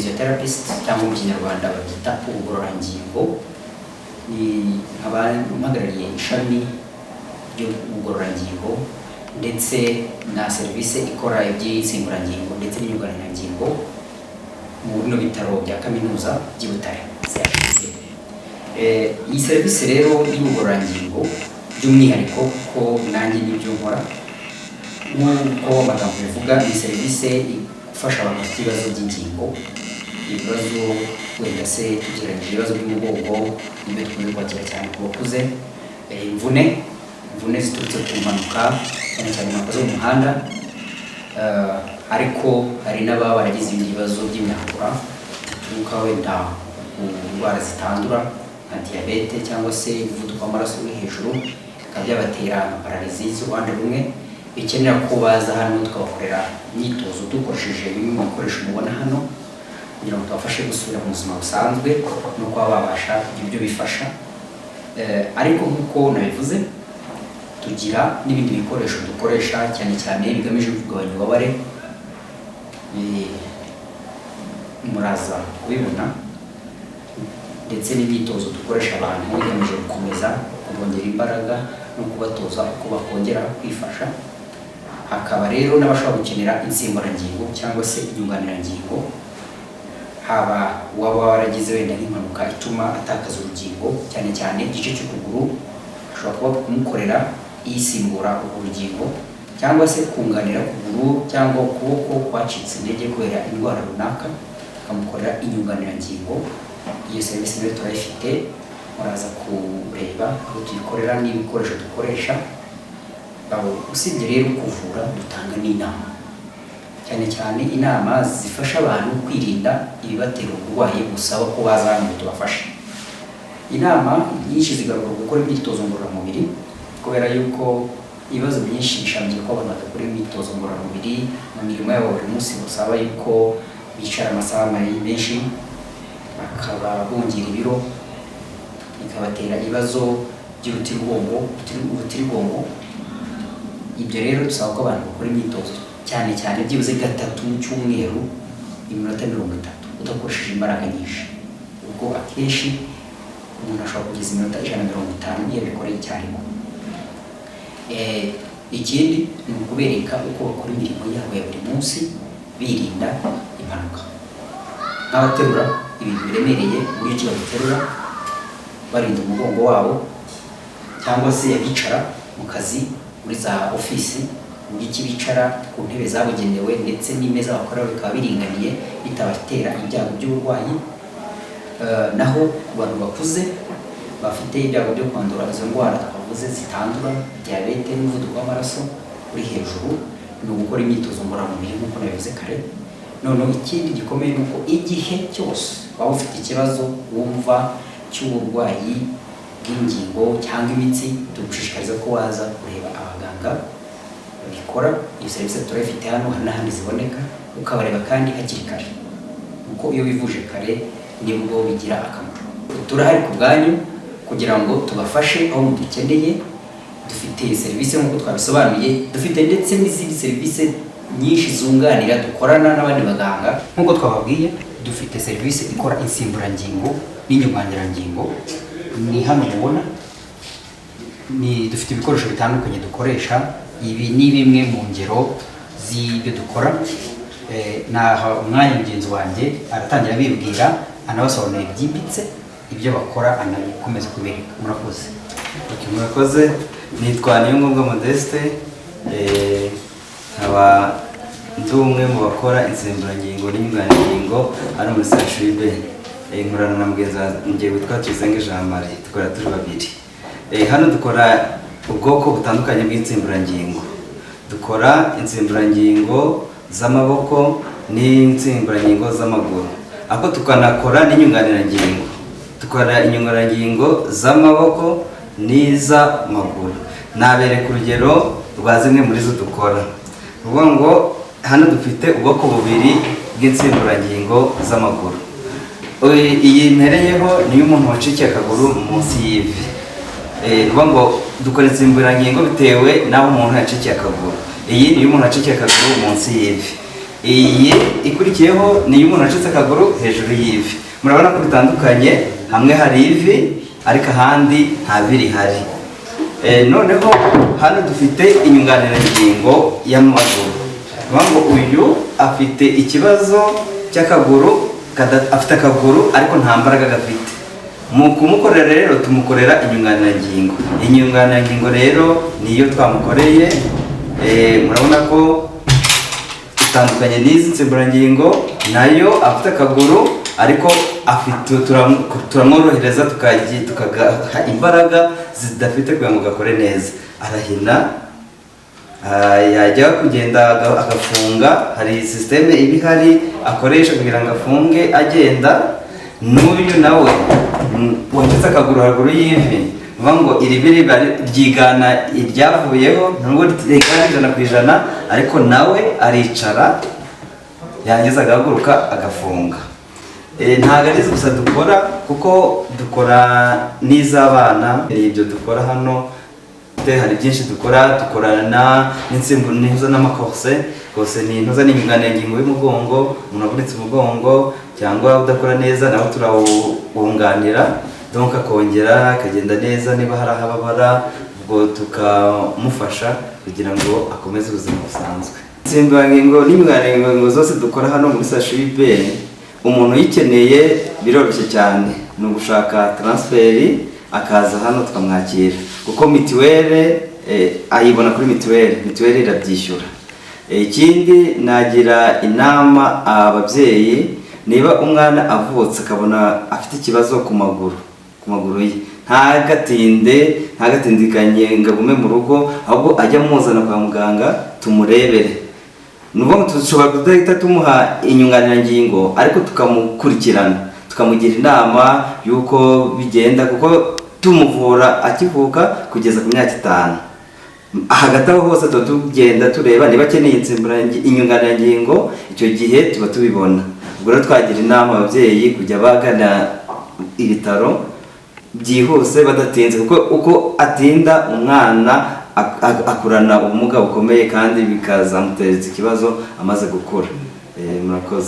physiotherapist, cyangwa mu Kinyarwanda babyita ubugororangingo. Ni nkaba mpagarariye ishami ry'ubugororangingo ndetse na serivisi ikora iby'insimburangingo ndetse n'inyunganirangingo mu bino bitaro bya Kaminuza by'i Butare, CHUB. Iyi serivisi rero y'ubugororangingo by'umwihariko, kuko nanjye n'ibyo nkora, nk'uko amagambo bivuga, ni serivisi ifasha abantu bafite ibibazo by'ingingo, ibibazo wenda se tugereranyije ibibazo by'umugongo, nibyo dukunze kwakira cyane ku bakuze, imvune ziturutse ku mpanuka, cyane cyane impanuka zo mu muhanda, ariko hari n'ababa baragize ibindi bibazo by'imyakura bituruka wenda ku ndwara zitandura nka diyabete cyangwa se umuvuduko w'amaraso uri hejuru, bikaba byabatera nka paralysie z'uruhande rumwe, bikenera ko baza hano tukabakorera imyitozo dukoresheje bimwe mu bikoresho mubona hano, kugira ngo tubafashe gusubira mu buzima busanzwe no kuba babasha kugira ibyo bifasha. Ariko nk'uko nabivuze, tugira n'ibindi bikoresho dukoresha cyane cyane bigamije kugabanya ububabare. Muraza kubibona, ndetse n'imyitozo dukoresha abantu igamije gukomeza kubongera imbaraga no kubatoza uko bakongera kwifasha. Hakaba rero n'abashobora gukenera insimburangingo cyangwa se inyunganirangingo, haba uwaba waragize wenda nk'impanuka ituma atakaza urugingo, cyane cyane igice cy'ukuguru, ashobora kuba kumukorera isimbura urwo rugingo, cyangwa se kunganira ukuguru cyangwa ukuboko kwacitse intege kubera indwara runaka, akamukorera inyunganirangingo. Iyo serivisi nayo turayifite, muraza kureba aho tuyikorera n'ibikoresho dukoresha. Aho usibye rero kuvura, dutanga n'inama, cyane cyane inama zifasha abantu kwirinda ibibatera uburwayi busaba ko baza hano ngo tubafashe. Inama nyinshi zigaruka ku gukora imyitozo ngororamubiri, kubera yuko ibibazo byinshi bishamikiye ko abantu badakora imyitozo ngororamubiri mu mirimo yabo buri munsi, busaba yuko bicara amasaha menshi, bakaba bongera ibiro, bikabatera ibibazo by'urutirigongo, urutirigongo. Ibyo rero dusaba ko abantu bakora imyitozo cyane cyane byibuze gatatu mu cyumweru, iminota 30, udakoresheje imbaraga nyinshi. Ubwo akenshi umuntu ashobora kugeza iminota 150 iyo abikoreye icyarimwe. Ikindi ni ukubereka uko bakora imirimo yabo ya buri munsi birinda impanuka, nk'abaterura ibintu biremereye, uburyo ki babiterura barinda umugongo wabo, cyangwa se abicara mu kazi muri za ofisi, uburyo ki bicara ku ntebe zabugenewe ndetse n'imeza bakora bikaba biringaniye, bitabatera ibyago by'uburwayi. Naho ku bantu bakuze bafite ibyago byo kwandura izo ndwara twavuze zitandura, diyabete n'umuvuduko w'amaraso uri hejuru, ni ugukora imyitozo ngororamubiri nk'uko nabivuze kare. Noneho ikindi gikomeye ni uko igihe cyose waba ufite ikibazo wumva cy'uburwayi bw'ingingo cyangwa imitsi, tugushishikariza ko waza kureba abaganga babikora. Iyo serivisi turayifite hano, hari n'ahandi ziboneka, ukabareba kandi hakiri kare, kuko iyo wivuje kare nibwo bigira akamaro. Turahari ku bwanyu kugira ngo tubafashe aho mudukeneye. Dufite serivisi nk'uko twabisobanuye, dufite ndetse n'izindi serivisi nyinshi zunganira dukorana n'abandi baganga. Nk'uko twababwiye, dufite serivisi ikora insimburangingo n'inyunganirangingo, ni hano mubona. Ni dufite ibikoresho bitandukanye dukoresha. Ibi ni bimwe mu ngero z'ibyo dukora. Naha umwanya mugenzi wanjye, aratangira abibwira, anabasobanurira byimbitse ibyo bakora, anakomeza kubereka. Murakoze. Okay, murakoze. Nitwa Niyongombwa Modeste, nkaba ndi umwe mu bakora insimburangingo n'inyunganirangingo hano muri CHUB. Nkorana na mugenzi wanjye witwa Tuyisenge Jean Marie, dukora turi babiri. Hano dukora ubwoko butandukanye bw'insimburangingo. Dukora insimburangingo z'amaboko n'insimburangingo z'amaguru, ariko tukanakora n'inyunganirangingo. Dukora inyunganirangingo z'amaboko n'iz'amaguru. Nabereka urugero rwa zimwe muri zo dukora. Ni ukuvuga ngo hano dufite ubwoko bubiri bw'insimburangingo z'amaguru. Iyi mpereyeho niyo umuntu wacikiye akaguru munsi y'ivi. Ni ukuvuga ngo dukora insimburangingo bitewe n'aho umuntu yacikiye akaguru. Iyi niyo umuntu wacikiye akaguru munsi y'ivi. Iyi ikurikiyeho ni iy'umuntu wacitse akaguru hejuru y'ivi. Murabona ko bitandukanye, hamwe hari ivi ariko ahandi nta vi rihari. Noneho hano dufite inyunganirangingo y'amaguru. Ni ngo uyu afite ikibazo cy'akaguru, afite akaguru ariko nta mbaraga gafite. Mu kumukorera rero tumukorera inyunganirangingo. Inyunganirangingo rero niyo twamukoreye. Murabona ko itandukanye n'izi nsimburangingo. Nayo afite akaguru ariko afite turamworohereza, tukagaha imbaraga zidafite kugira ngo gakore neza. Arahina, yajya kugenda agafunga. Hari système iba ihari akoresha kugira ngo afunge agenda. N'uyu nawe wacitse akaguru haruguru y'ivi, uvuga ngo iri vi riba ryigana iryavuyeho, nubwo rigana 100%, ariko nawe aricara yarangiza agahaguruka agafunga. Ntabwo ari izi gusa dukora, kuko dukora n'iz'abana. Ni ibyo dukora hano. Hari byinshi dukora, dukorana n'insimbu n'intuza n'amacorset. Corset ni intuza n'inyunganirangingo y'umugongo. Umuntu wavunitse umugongo cyangwa udakora neza, nawe turawunganira, donc akongera akagenda neza. Niba hari aho ababara, ubwo tukamufasha kugira ngo akomeze ubuzima busanzwe. Insimburangingo n'inyunganirangingo zose dukora hano muri CHUB, umuntu uyikeneye biroroshye cyane, ni ugushaka transfert akaza hano tukamwakira, kuko mituweli ayibona kuri mituweli, mituweli irabyishyura. Ikindi nagira inama ababyeyi, niba umwana avutse akabona afite ikibazo ku maguru ye, ntagatinde, ntagatindikanye ngo agume mu rugo, ahubwo ajya amuzana kwa muganga tumurebere. Ni ukuvuga ngo dushobora kudahita tumuha inyunganirangingo, ariko tukamukurikirana, tukamugira inama y'uko bigenda, kuko tumuvura akivuka kugeza ku myaka 5. Hagati aho hose tuba tugenda tureba niba akeneye inyunganirangingo, icyo gihe tuba tubibona. Ubwo rero twagira inama ababyeyi kujya bagana ibitaro byihuse badatinze, kuko uko atinda umwana akurana ubumuga bukomeye kandi bikazamuteza ikibazo amaze gukura. Murakoze.